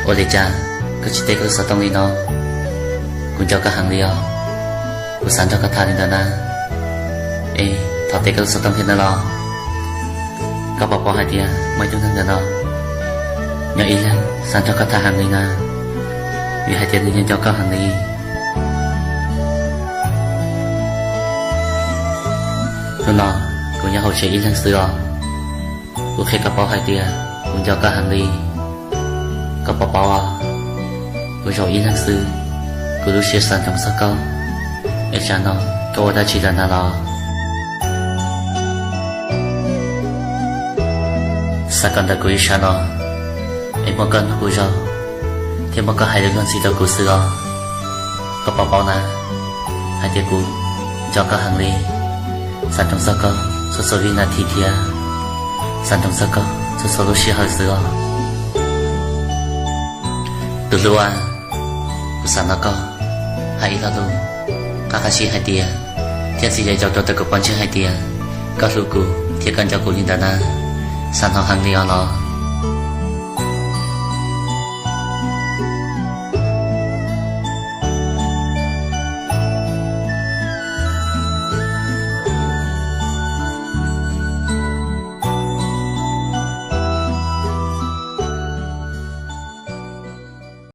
Ua li cas koj tsis teb koj lub xov tooj li no? Kuv nco koj heev li os. Kuv xav nrog koj tham li ntawd na. Es thov teb koj lub xov tooj thiab nawb los. Koj puas paub hais tias muaj ib tug neeg ntawm no nyob ib leeg xav nrog koj tham heev li na, vim hais tias nws nyob nco koj heev li. Hnub no kuv nyob hauv tsev ib leeg xwb os. Kuv qhia koj paub hais tias kuv nco koj heev li. Koj puas paub os, kuv zaum ib leeg xwb, kuv lub siab xav ntsoov txog koj. Es tsam no koj ua dab tsi lawm na los? Xav kom ntawm kuv ib sab no es muaj koj nrog kuv zaum thiab muaj koj hais lus luag ntxhi rau kuv xwb os. Koj puas paub na, hais tias kuv nco koj heev li, xav ntsoov txog koj txhua txhua vib nas this thiab xav ntsoov txog koj txhua txhua lub sij hawm xwb os. Tus hlub, kuv xav nrog koj hais ib lo lus qab qab zib hais tias, thiab ntxiv yam yau rau ntawm kuv pom ntseeg hais tias koj hlub kuv thiab koj nco kuv li ntawd na. Xav hnov heev li os los?